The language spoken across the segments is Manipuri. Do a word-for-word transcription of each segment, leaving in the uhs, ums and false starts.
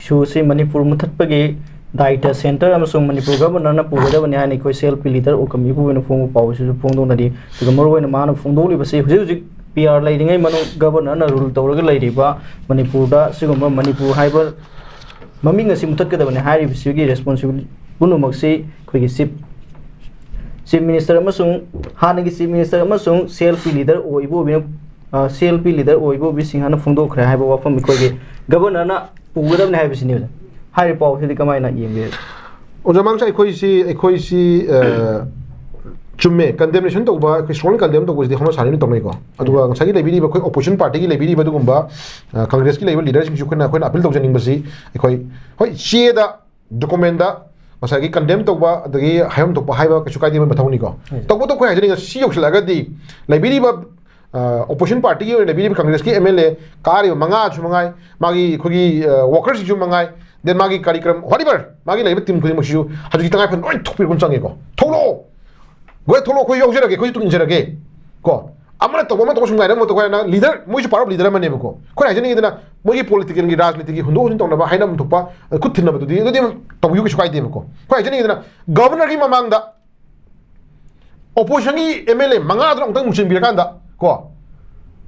ꯏꯁꯨꯁꯤ ꯃꯅꯤꯄꯨꯔ ꯃꯨꯊꯠꯄꯒꯤ ꯗꯥꯏꯇ ꯁꯦꯟꯇꯔ ꯑꯃꯁꯨꯡ ꯃꯅꯤꯄꯨꯔ ꯒꯕꯔꯅꯔꯅ ꯄꯨꯒꯗꯕꯅꯤ ꯍꯥꯏꯅ ꯑꯩꯈꯣꯏ ꯁꯤ ꯑꯦꯜ ꯄꯤ ꯂꯤꯗꯔ ꯑꯣ ꯀꯃꯤꯕꯣꯏꯅ ꯐꯣꯡꯕ ꯄꯥꯎ ꯑꯁꯤꯁꯨ ꯐꯣꯡꯗꯣꯛꯅꯔꯤ꯫ ꯑꯗꯨꯒ ꯃꯔꯨꯑꯣꯏꯅ ꯃꯥꯅ ꯐꯣꯡꯗꯣꯛꯂꯤꯕꯁꯤ ꯍꯧꯖꯤꯛ ꯍꯧꯖꯤꯛ ꯄꯤ ꯑꯥꯔ ꯂꯩꯔꯤꯉꯩ ꯃꯅꯨꯡ ꯒꯕꯔꯅꯔꯅ ꯔꯨꯜ ꯇꯧꯔꯒ ꯂꯩꯔꯤꯕ ꯃꯅꯤꯄꯨꯔꯗ ꯁꯤꯒꯨꯝꯕ ꯃꯅꯤꯄꯨꯔ ꯍꯥꯏꯕ ꯃꯃꯤꯡ ꯑꯁꯤ ꯃꯨꯊꯠꯀꯗꯕꯅꯤ ꯍꯥꯏꯔꯤꯕꯁꯤꯒꯤ ꯔꯦꯁꯄꯣꯟꯁꯤꯕꯤꯂꯤꯇꯤ ꯄꯨꯝꯅꯃꯛꯁꯤ ꯑꯩꯈꯣꯏꯒꯤ ꯆꯤꯞ ꯆꯤꯞ ꯃꯤꯅꯤꯁꯇꯔ ꯑꯃꯁꯨꯡ ꯍꯥꯟꯅꯒꯤ ꯆꯤꯞ ꯃꯤꯅꯤꯁꯇꯔ ꯑꯃꯁꯨꯡ ꯁꯤ ꯑꯦꯜ ꯄꯤ ꯂꯤꯗꯔ ꯑꯣꯏꯕ ꯑꯣꯏꯕꯅ ꯁꯤ ꯑꯦꯜ ꯄꯤ ꯂꯤꯗꯔ ꯑꯣꯏꯕ ꯑꯣꯏꯕꯤ ꯁꯤꯡꯍꯅ ꯐꯣꯡꯗꯣꯛꯈ꯭ꯔꯦ ꯍꯥꯏꯕ ꯋꯥꯐꯝ ꯑꯩꯈꯣꯏꯒꯤ ꯒꯕꯔꯅꯔꯅ ꯄꯨꯒꯗꯕꯅꯤ ꯍꯥꯏꯕꯁꯤꯅꯤ ꯑꯣꯖꯥ꯫ ꯍꯥꯏꯔꯤꯕ ꯄꯥꯎꯁꯤꯗꯤ ꯀꯃꯥꯏꯅ ꯌꯦꯡꯕꯤꯔꯤ? ꯑꯣꯖꯥ ꯃꯥꯡꯁꯥ, ꯑꯩꯈꯣꯏꯁꯤ ꯑꯩꯈꯣꯏꯁꯤ ꯑ, ꯆꯨꯝꯃꯦ, ꯀꯟꯗꯦꯝꯅꯦꯁꯟ ꯇꯧꯕ, ꯑꯩꯈꯣꯏ ꯁꯣꯜ ꯀꯟꯗꯦꯝ ꯇꯧꯕꯁꯤꯗꯤ ꯍꯧꯅ ꯁꯥꯅꯤꯅ ꯇꯧꯅꯩꯀꯣ꯫ ꯑꯗꯨꯒ ꯉꯁꯥꯏꯒꯤ ꯂꯩꯕꯤꯔꯤꯕ ꯑꯩꯈꯣꯏ ꯑꯣꯄꯣꯖꯤꯁꯟ ꯄꯥꯔꯇꯤꯒꯤ ꯂꯩꯕꯤꯔꯤꯕ ꯑꯗꯨꯒꯨꯝꯕ ꯑ, ꯀꯪꯒ꯭ꯔꯦꯁꯀꯤ ꯂꯩꯕ ꯂꯤꯗꯔꯁꯤꯡꯁꯨ ꯑꯩꯈꯣꯏꯅ ꯑꯩꯈꯣꯏꯅ ꯑꯄꯤꯜ ꯇꯧꯖꯅꯤꯡꯕꯁꯤ ꯑꯩꯈꯣꯏ ꯍꯣꯏ ꯆꯦꯗ ꯗꯣꯀꯨꯃꯦꯟꯗ ꯉꯁꯥꯏꯒꯤ ꯀꯟꯗꯦꯝ ꯇꯧꯕ ꯑꯗꯒꯤ ꯍꯥꯏꯐꯝ ꯊꯣꯛꯄ ꯍꯥꯏꯕ ꯀꯩꯁꯨ ꯀꯥꯏꯗꯦ, ꯃꯣꯏ ꯃꯊꯧꯅꯤꯀꯣ꯫ ꯍꯣꯏ꯫ ꯇꯧꯕꯇꯕꯨ ꯑꯩꯈꯣꯏ ꯍꯥꯏꯖꯅꯤꯡꯉꯦ ꯁꯤ ꯌꯧꯁꯤꯜꯂꯛꯑꯒꯗꯤ ꯂꯩꯕꯤꯔꯤꯕ ꯑ, ꯑꯣꯄꯣꯖꯤꯁꯟ ꯄꯥꯔꯇꯤꯒꯤ ꯑꯣꯏꯅ ꯂꯩꯕꯤꯔꯤꯕ ꯀꯪꯒ꯭ꯔꯦꯁꯀꯤ ꯑꯦꯝ ꯑꯦꯜ ꯑꯦ ꯀꯥꯔꯤꯕ ꯃꯉꯥꯁꯨ ꯃꯉꯥꯏ, ꯃꯥꯒꯤ ꯑꯩꯈꯣꯏꯒꯤ ꯑ, ꯋꯥꯀꯔꯁꯤꯡꯁꯨ ꯃꯉꯥꯏ, ꯗꯦꯟ ꯃꯥꯒꯤ ꯀꯔꯤ ꯀꯔꯝ ꯋꯥꯠ ꯑꯦꯚꯔ ꯃꯥꯒꯤ ꯂꯩꯔꯤꯕ ꯇꯤꯝ ꯈꯨꯗꯤꯡꯃꯛꯁꯤꯁꯨ ꯍꯧꯖꯤꯛꯇꯤ ꯇꯉꯥꯏ ꯐꯗꯅ ꯂꯣꯏ ꯊꯣꯛꯄꯤꯔꯛꯄ ꯑꯃ ꯆꯪꯉꯦꯀꯣ꯫ ꯊꯣꯛꯂꯛꯑꯣ, ꯒꯣꯏ ꯊꯣꯛꯂꯛꯑꯣ, ꯑꯩꯈꯣꯏ ꯌꯥꯎꯖꯔꯒꯦ, ꯑꯩꯈꯣꯏꯁꯨ ꯇꯨꯡ ꯏꯟꯖꯔꯒꯦ ꯀꯣ꯫ ꯑꯃꯅ ꯇꯧꯕ ꯑꯃ ꯇꯧꯕ ꯁꯨꯝ ꯉꯥꯏꯅ ꯑꯃ ꯇꯧꯕ ꯍꯥꯏꯅ ꯂꯤꯗꯔ, ꯃꯣꯏꯁꯨ ꯄꯥꯔꯠ ꯑꯣꯐ ꯂꯤꯗꯔ ꯑꯃꯅꯦꯕꯀꯣ꯫ ꯑꯩꯈꯣꯏꯅ ꯍꯥꯏꯖꯅꯤꯡꯉꯤꯗꯅ ꯃꯣꯏꯒꯤ ꯄꯣꯂꯤꯇꯤꯀꯦꯜꯒꯤ ꯔꯥꯖꯅꯤꯇꯤꯒꯤ ꯍꯨꯟꯗꯣꯛ ꯍꯨꯟꯖꯤꯟ ꯇꯧꯅꯕ ꯍꯥꯏꯅꯐꯝ ꯊꯣꯛꯄ ꯑ, ꯈꯨꯠ ꯊꯤꯟꯅꯕꯗꯨꯗꯤ ꯑꯗꯨꯗꯤ ꯑꯃ ꯇꯧꯕꯤꯌꯨ, ꯀꯩꯁꯨ ꯀꯥꯏꯗꯦꯕꯀꯣ꯫ ꯑꯩꯈꯣꯏ ꯍꯥꯏꯖꯅꯤꯡꯉꯤꯗꯅ ꯒꯕꯔꯅꯔꯒꯤ ꯃꯃꯥꯡꯗ ꯑꯣꯄꯣꯖꯤꯁꯟꯒꯤ ꯑꯦꯝ ꯑꯦꯜ ꯑꯦ ꯃꯉꯥꯗꯨꯅ ꯑꯃꯨꯛꯇꯪ ꯃꯨꯛꯆꯤꯟꯕꯤꯔꯀꯥꯟꯗ ꯀꯣ,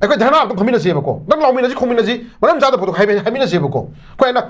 ꯑꯩꯈꯣꯏ ꯙꯔꯅꯥ ꯑꯃꯨꯛꯇꯪ ꯐꯝꯃꯤꯟꯅꯁꯦꯕꯀꯣ, ꯅꯪ ꯂꯥꯎꯃꯤꯟꯅꯁꯤ ꯈꯣꯡꯃꯤꯟꯅꯁꯤ, ꯃꯔꯝ ꯆꯥꯗꯕ ꯄꯣꯠꯇꯣ ꯍꯥꯏꯃꯤ-, ꯍꯥꯏꯃꯤꯟꯅꯁꯦꯕꯀꯣ꯫ ꯑꯩꯈꯣꯏ ꯍꯥꯏꯅ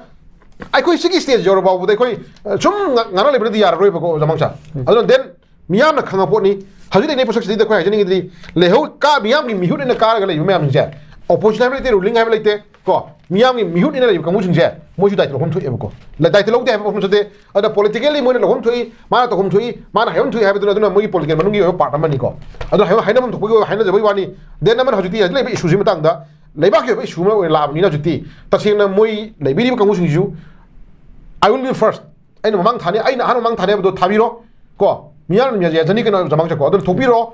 ꯑꯩꯈꯣꯏ ꯁꯤꯒꯤ ꯁ꯭ꯇꯦꯖ ꯌꯧꯔ ꯐꯥꯎꯕꯗ ꯑꯩꯈꯣꯏ ꯑ, ꯁꯨꯝ ꯉ-, ꯉꯥꯡꯅ ꯂꯩꯕꯅꯗꯤ ꯌꯥꯔꯔꯣꯏꯕꯀꯣ ꯑꯣꯖꯥ ꯃꯥꯡꯁꯥ꯫ ꯎꯝ꯫ ꯑꯗꯨꯅ ꯗꯦꯟ ꯃꯤꯌꯥꯝꯅ ꯈꯪꯉ ꯄꯣꯠꯅꯤ꯫ ꯍꯧꯖꯤꯛ ꯂꯩꯅꯩ ꯄꯣꯠꯁꯛꯁꯤꯗꯩꯗ ꯑꯩꯈꯣꯏ ꯍꯥꯏꯖꯅꯤꯡꯉꯤꯗꯤ ꯂꯩꯍꯧ ꯀꯥ ꯃꯤꯌꯥꯝꯒꯤ ꯃꯤꯍꯨꯠ ꯑꯣꯏꯅ ꯀꯥꯔꯒ ꯂꯩꯕ ꯃꯌꯥꯝꯁꯤꯡꯁꯦ, ꯑꯣꯄꯣꯖꯤꯁꯟ ꯍꯥꯏꯕ ꯂꯩꯇꯦ, ꯔꯨꯂꯤꯡ ꯍꯥꯏꯕ ꯂꯩꯇꯦ ꯀꯣ, ꯃꯤꯌꯥꯝꯒꯤ ꯃꯤꯍꯨꯠꯅꯤꯅ ꯂꯩꯕ ꯀꯥꯡꯕꯨꯁꯤꯡꯁꯦ ꯃꯣꯏꯁꯨ ꯗꯥꯏꯇ ꯂꯧꯐꯝ ꯊꯣꯛꯑꯦꯕꯀꯣ꯫ ꯂ-, ꯗꯥꯏꯇ ꯂꯧꯗꯦ ꯍꯥꯏꯕ ꯋꯥꯐꯝ ꯅꯠꯇꯦ꯫ ꯑꯗ ꯄꯣꯂꯤꯇꯤꯀꯦꯜꯂꯤ ꯃꯣꯏꯅ ꯂꯧꯐꯝ ꯊꯣꯛꯏ, ꯃꯥꯅ ꯇꯧꯐꯝ ꯊꯣꯛꯏ, ꯃꯥꯅ ꯍꯥꯏꯐꯝ ꯊꯣꯛꯏ ꯍꯥꯏꯕꯗꯨꯅ ꯑꯗꯨꯅ ꯃꯣꯏꯒꯤ ꯄꯣꯂꯤꯇꯤꯀꯦꯜ ꯃꯅꯨꯡꯒꯤ ꯑꯣꯏꯕ ꯄꯥꯔꯠ ꯑꯃꯅꯤꯀꯣ꯫ ꯑꯗꯨꯅ ꯍꯥꯏ-, ꯍꯥꯏꯅꯐꯝ ꯊꯣꯛꯄꯒꯤ ꯑꯣꯏꯕ ꯍꯥꯏꯅꯖꯕꯒꯤ ꯋꯥꯅꯤ꯫ ꯗꯦꯟ ꯑꯃꯅ ꯍꯧꯖꯤꯛꯇꯤ ꯍꯧꯖꯤꯛ ꯂꯩꯕ ꯏꯁꯨꯁꯤ ꯃꯇꯥꯡꯗ ꯂꯩꯕꯥꯛꯀꯤ ꯑꯣꯏꯕ ꯏꯁꯨ ꯑꯃ ꯑꯣꯏꯅ ꯂꯥꯛꯑꯕꯅꯤꯅ ꯍꯧꯖꯤꯛꯇꯤ ꯇꯁꯦꯡꯅ ꯃꯣꯏ ꯂꯩꯕꯤꯔꯤꯕ ꯀꯥꯡꯕꯨꯁꯤꯡꯁꯤꯁꯨ "I will be first", ꯑꯩꯅ ꯃꯃꯥꯡ ꯊꯥꯅꯤ, ꯑꯩꯅ ꯑꯍꯥꯟꯕ ꯃꯃꯥꯡ ꯊꯥꯅꯤ ꯍꯥꯏꯕꯗꯣ ꯊꯥꯕꯤꯔꯣ ꯀꯣ꯫ ꯃꯤꯌꯥꯝꯅ ꯌꯥꯖꯅꯤ ꯀꯩꯅꯣ ꯖꯃꯥꯡ ꯆꯠꯀꯣ꯫ ꯑꯗꯨꯅ ꯊꯣꯛꯄꯤꯔꯣ,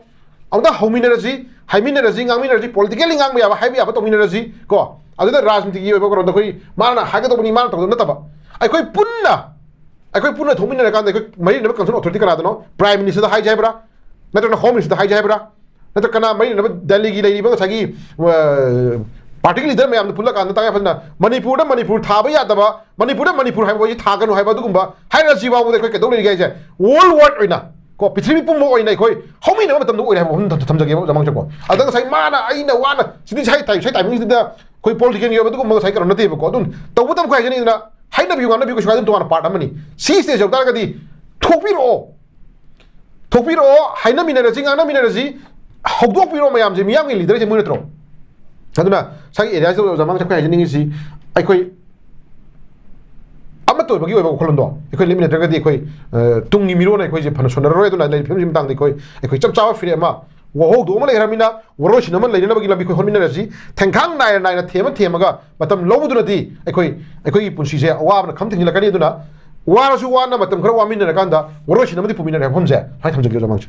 ꯑꯃꯨꯛꯇ ꯍꯧꯃꯤꯟꯅꯔꯁꯤ, ꯍꯥꯏꯃꯤꯟꯅꯔꯁꯤ, ꯉꯥꯡꯃꯤꯟꯅꯔꯁꯤ, ꯄꯣꯂꯤꯇꯤꯀꯦꯜꯂꯤ ꯉꯥꯡꯕ ꯌꯥꯕ, ꯍꯥꯏꯕ ꯌꯥꯕ ꯇꯧꯃꯤꯟꯅꯔꯁꯤ ꯀꯣ꯫ ꯑꯗꯨꯗ ꯔꯥꯖꯅꯤꯇꯤꯒꯤ ꯑꯣꯏꯕ ꯀꯩꯅꯣꯗ ꯑꯩꯈꯣꯏ ꯃꯥꯅ ꯍꯥꯏꯒꯗꯧꯕꯅꯤ, ꯃꯥꯅ ꯇꯧꯒꯗꯕ ꯅꯠꯇꯕ, ꯑꯩꯈꯣꯏ ꯄꯨꯟꯅ, ꯑꯩꯈꯣꯏ ꯄꯨꯟꯅ ꯊꯣꯛꯃꯤꯟꯅꯔꯀꯥꯟꯗ ꯑꯩꯈꯣꯏ ꯃꯔꯤ ꯂꯩꯅꯕ ꯀꯟꯁꯔꯟ ꯑꯣꯊꯣꯔꯤꯇꯤ ꯀꯅꯥꯗꯅꯣ? ꯄ꯭ꯔꯥꯏꯝ ꯃꯤꯅꯤꯁꯇꯔꯗ ꯍꯥꯏꯁꯦ ꯍꯥꯏꯕ꯭ꯔꯥ, ꯅꯠꯇ꯭ꯔꯒꯅ ꯍꯣꯝ ꯃꯤꯅꯤꯁꯇꯔꯗ ꯍꯥꯏꯁꯦ ꯍꯥꯏꯕ꯭ꯔꯥ, ꯅꯠꯇ꯭ꯔꯒ ꯀꯅꯥ ꯃꯔꯤ ꯂꯩꯅꯕ ꯗꯦꯜꯂꯤꯒꯤ ꯂꯩꯔꯤꯕ ꯉꯁꯥꯏꯒꯤ, ꯑ, ꯄꯥꯔꯇꯤꯒꯤ ꯂꯤꯗꯔ ꯃꯌꯥꯝꯗ ꯄꯨꯜꯂꯀꯥꯟꯗ ꯇꯉꯥꯏ ꯐꯗꯅ ꯃꯅꯤꯄꯨꯔꯗ ꯃꯅꯤꯄꯨꯔ ꯊꯥꯕ ꯌꯥꯗꯕ, ꯃꯅꯤꯄꯨꯔꯗ ꯃꯅꯤꯄꯨꯔ ꯍꯥꯏꯕ ꯋꯥꯍꯩꯁꯤ ꯊꯥꯒꯅꯨ ꯍꯥꯏꯕ ꯑꯗꯨꯒꯨꯝꯕ ꯍꯥꯏꯔꯁꯤ ꯐꯥꯎꯕꯗ ꯑꯩꯈꯣꯏ ꯀꯩꯗꯧ ꯂꯩꯔꯤꯒꯦ ꯍꯥꯏꯁꯦ? ꯋꯥꯔꯜ ꯋꯥꯏꯗ ꯑꯣꯏꯅ ꯀꯣ, ꯄ꯭ꯔꯤꯊꯤꯕꯤ ꯄꯨꯝꯕ ꯑꯣꯏꯅ ꯑꯩꯈꯣꯏ ꯍꯧꯃꯤꯟꯅꯕ ꯃꯇꯝꯗ ꯑꯣꯏꯔꯦ ꯍꯥꯏꯕ ꯋꯥꯐꯝ ꯊꯝ-, ꯊꯝꯖꯒꯦꯕ, ꯑꯣꯖꯥ ꯃꯥꯡꯁꯨꯀꯣ꯫ ꯑꯗ ꯉꯁꯥꯏ ꯃꯥꯅ, ꯑꯩꯅ, ꯋꯥꯅ ꯁꯤꯗꯤ ꯁꯥꯏ ꯇꯥꯏ-, ꯁꯥꯏ ꯇꯥꯏꯃꯤꯡꯁꯤꯗ ꯑꯩꯈꯣꯏ ꯄꯣꯂꯤꯇꯤꯀꯦꯜꯒꯤ ꯑꯣꯏꯕ ꯑꯗꯨꯒꯨꯝꯕ ꯉꯁꯥꯏ ꯀꯩꯅꯣ ꯅꯠꯇꯦꯕꯀꯣ꯫ ꯑꯗꯨꯝ ꯇꯧꯕꯇꯕꯨ ꯀꯩ ꯍꯥꯏꯖꯅꯤꯡꯉꯤꯗꯅ, ꯍꯥꯏꯅꯕꯤꯌꯨ ꯉꯥꯡꯅꯕꯤꯌꯨ, ꯀꯩꯁꯨ ꯀꯥꯏꯗꯦ, ꯇꯣꯉꯥꯟꯅ ꯄꯥꯔꯠ ꯑꯃꯅꯤ꯫ ꯁꯤ ꯁ꯭ꯇꯦꯖ ꯌꯧ ꯇꯥꯔꯒꯗꯤ ꯊꯣꯛꯄꯤꯔꯛꯑꯣ, ꯊꯣꯛꯄꯤꯔꯛꯑꯣ, ꯍꯥꯏꯅꯃꯤꯟꯅꯔꯁꯤ, ꯉꯥꯡꯅꯃꯤꯟꯅꯔꯁꯤ, ꯍꯧꯗꯣꯛꯄꯤꯔꯛꯑꯣ ꯃꯌꯥꯝꯁꯦ, ꯃꯤꯌꯥꯝꯒꯤ ꯂꯤꯗꯔꯁꯦ ꯃꯣꯏ ꯅꯠꯇ꯭ꯔꯣ? ꯑꯗꯨꯅ ꯉꯁꯥꯏꯒꯤ ꯑꯦꯔꯤꯌꯥꯁꯤꯗ ꯑꯣꯖꯥ ꯃꯥꯡꯁꯨ ꯑꯩꯈꯣꯏ ꯍꯥꯏꯖꯅꯤꯡꯉꯤꯁꯤ, ꯑꯩꯈꯣꯏ ꯑꯃꯠꯇ ꯑꯣꯏꯕꯒꯤ ꯑꯣꯏꯕ ꯋꯥꯈꯜꯂꯣꯟꯗꯣ ꯑꯩꯈꯣꯏ ꯂꯦꯞꯃꯤꯟꯅꯗ꯭ꯔꯒꯗꯤ ꯑꯩꯈꯣꯏ, ꯑ, ꯇꯨꯡꯒꯤ ꯃꯤꯔꯣꯟ ꯑꯩꯈꯣꯏꯁꯦ ꯐꯅ ꯁꯣꯟꯅꯔꯔꯣꯏ꯫ ꯑꯗꯨꯅ ꯂꯩꯔꯤꯕ ꯐꯤꯕꯝꯁꯤꯒꯤ ꯃꯇꯥꯡꯗ ꯑꯩꯈꯣꯏ, ꯑꯩꯈꯣꯏ ꯆꯞ ꯆꯥꯕ ꯐꯤꯔꯦꯞ ꯑꯃ, ꯋꯥꯍꯧꯗꯣꯛ ꯑꯃ ꯂꯩꯈ꯭ꯔꯕꯅꯤꯅ, ꯋꯥꯔꯣꯏꯁꯤꯟ ꯑꯃ ꯂꯩꯅꯅꯕꯒꯤ ꯂꯝꯕꯤ ꯑꯩꯈꯣꯏ ꯍꯣꯠꯃꯤꯟꯅꯔꯁꯤ꯫ ꯊꯦꯡꯈꯥꯡ ꯅꯥꯏꯅ ꯅꯥꯏꯅ ꯊꯦꯝꯃ ꯊꯦꯝꯃꯒ ꯃꯇꯝ ꯂꯧꯕꯗꯨꯅꯗꯤ ꯑꯩꯈꯣꯏ, ꯑꯩꯈꯣꯏꯒꯤ ꯄꯨꯟꯁꯤꯁꯦ ꯑꯋꯥꯕꯅ ꯈꯝ ꯊꯦꯡꯖꯤꯜꯂꯛꯀꯅꯤ꯫ ꯑꯗꯨꯅ ꯋꯥꯔꯁꯨ ꯋꯥꯅ ꯃꯇꯝ ꯈꯔ ꯋꯥꯃꯤꯟꯅꯔꯀꯥꯟꯗ ꯋꯥꯔꯣꯏꯁꯤꯟ ꯑꯃꯗꯤ ꯄꯨꯃꯤꯟꯅꯔꯦ ꯍꯥꯏꯕ ꯋꯥꯐꯝꯁꯦ ꯁꯨꯃꯥꯏꯅ ꯊꯝꯖꯒꯦ ꯑꯣꯖꯥ ꯃꯥꯡꯁꯨ꯫